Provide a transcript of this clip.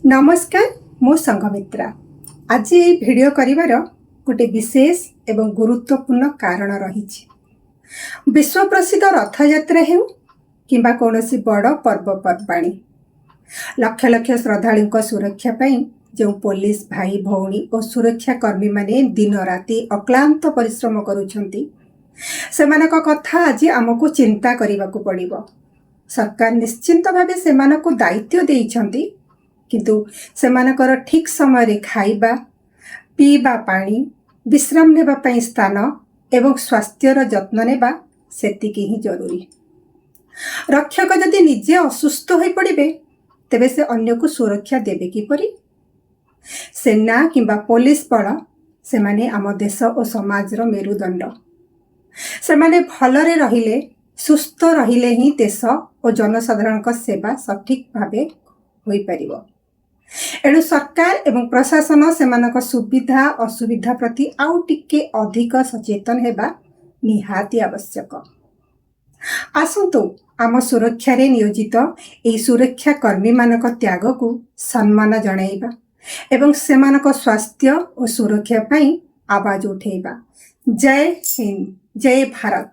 ନମସ୍କାର, ମୁଁ ସଂଘମିତ୍ରା। ଆଜି ଏହି ଭିଡ଼ିଓ କରିବାର ଗୋଟେ ବିଶେଷ ଏବଂ ଗୁରୁତ୍ୱପୂର୍ଣ୍ଣ କାରଣ ରହିଛି। ବିଶ୍ୱ ପ୍ରସିଦ୍ଧ ରଥଯାତ୍ରା ହେଉ କିମ୍ବା କୌଣସି ବଡ଼ ପର୍ବପର୍ବାଣୀ, ଲକ୍ଷ ଲକ୍ଷ ଶ୍ରଦ୍ଧାଳୁଙ୍କ ସୁରକ୍ଷା ପାଇଁ ଯେଉଁ ପୋଲିସ ଭାଇ ଭଉଣୀ ଓ ସୁରକ୍ଷା କର୍ମୀମାନେ ଦିନ ରାତି ଅକ୍ଳାନ୍ତ ପରିଶ୍ରମ କରୁଛନ୍ତି, ସେମାନଙ୍କ କଥା ଆଜି ଆମକୁ ଚିନ୍ତା କରିବାକୁ ପଡ଼ିବ। ସରକାର ନିଶ୍ଚିନ୍ତ ଭାବେ ସେମାନଙ୍କୁ ଦାୟିତ୍ୱ ଦେଇଛନ୍ତି, କିନ୍ତୁ ସେମାନଙ୍କର ଠିକ୍ ସମୟରେ ଖାଇବା, ପିଇବା ପାଣି, ବିଶ୍ରାମ ନେବା ପାଇଁ ସ୍ଥାନ ଏବଂ ସ୍ୱାସ୍ଥ୍ୟର ଯତ୍ନ ନେବା ସେତିକି ହିଁ ଜରୁରୀ। ରକ୍ଷକ ଯଦି ନିଜେ ଅସୁସ୍ଥ ହୋଇପଡ଼ିବେ, ତେବେ ସେ ଅନ୍ୟକୁ ସୁରକ୍ଷା ଦେବେ କିପରି? ସେନା କିମ୍ବା ପୋଲିସ ବଳ, ସେମାନେ ଆମ ଦେଶ ଓ ସମାଜର ମେରୁଦଣ୍ଡ। ସେମାନେ ଭଲରେ ରହିଲେ, ସୁସ୍ଥ ରହିଲେ ହିଁ ଦେଶ ଓ ଜନସାଧାରଣଙ୍କ ସେବା ସଠିକ୍ ଭାବେ ହୋଇପାରିବ। ଏଣୁ ସରକାର ଏବଂ ପ୍ରଶାସନ ସେମାନଙ୍କ ସୁବିଧା ଅସୁବିଧା ପ୍ରତି ଆଉ ଟିକେ ଅଧିକ ସଚେତନ ହେବା ନିହାତି ଆବଶ୍ୟକ। ଆସନ୍ତୁ, ଆମ ସୁରକ୍ଷାରେ ନିୟୋଜିତ ଏହି ସୁରକ୍ଷା କର୍ମୀମାନଙ୍କ ତ୍ୟାଗକୁ ସମ୍ମାନ ଜଣାଇବା ଏବଂ ସେମାନଙ୍କ ସ୍ୱାସ୍ଥ୍ୟ ଓ ସୁରକ୍ଷା ପାଇଁ ଆବାଜ ଉଠେଇବା। ଜୟ ହିନ୍ଦ, ଜୟ ଭାରତ।